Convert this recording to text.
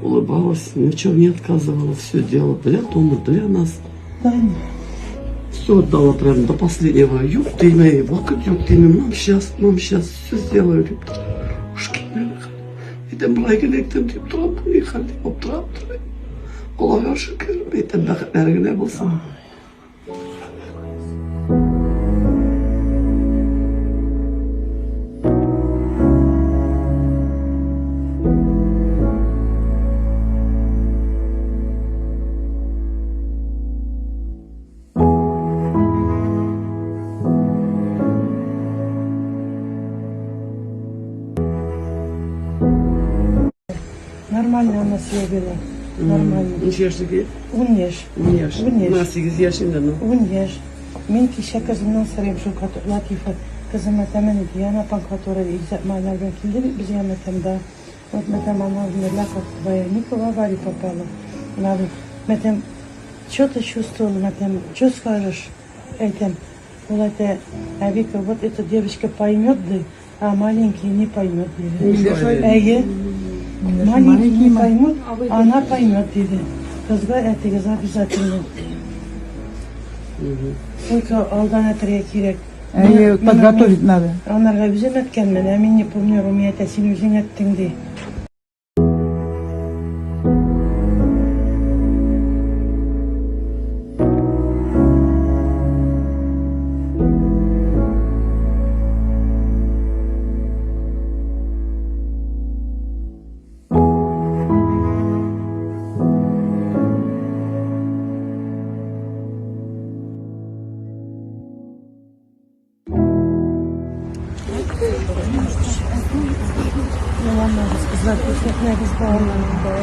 Улыбалась, ни в чем не отказывала, все делала для дома, для нас. Все отдала прям до последнего. Юк димә, вакыт юк димә, мам сейчас все сделаю дип тора. Уж китмәде хәл. Әйтәм, болай гына әйттем дип торам, бу ни хәл дип аптырап торам. Аллага шөкер, әйтәм, бәхетләре генә булсын. Нормально она себя вела. Нормально. Ничә яшьлеге? 10 яшь. 10 яшь. 10 яшь. Менә 8 яшь инде, ну. 10 яшь. Мин кичә кызымнан сорыйм шул Латифа. Кызым әйтә, менә Диана апаң, которая Илзат малайлар белән килде бит безгә мәтәм, да. Вот мәтәм, она умерла, как твоя Ника в аварию попала. Она мәтәм, что ты чувствовала, мәтәм, что скажешь? Әйтәм, ул әйтә, Әбика, вот эта девочка поймет, ди, а маленький не поймет, диде. Әйе. Маленький не поймет, а она поймет, диде. Кызга әтегез обязательно. Только алдан әтергә кирәк. Әйе, подготовить надо. Анарга үзем әткәнмен, ә мин не помню, Румия әйтә, син үзең әттең, ди. Yalanlarız kızlar, күрсәтмәгез балаларны.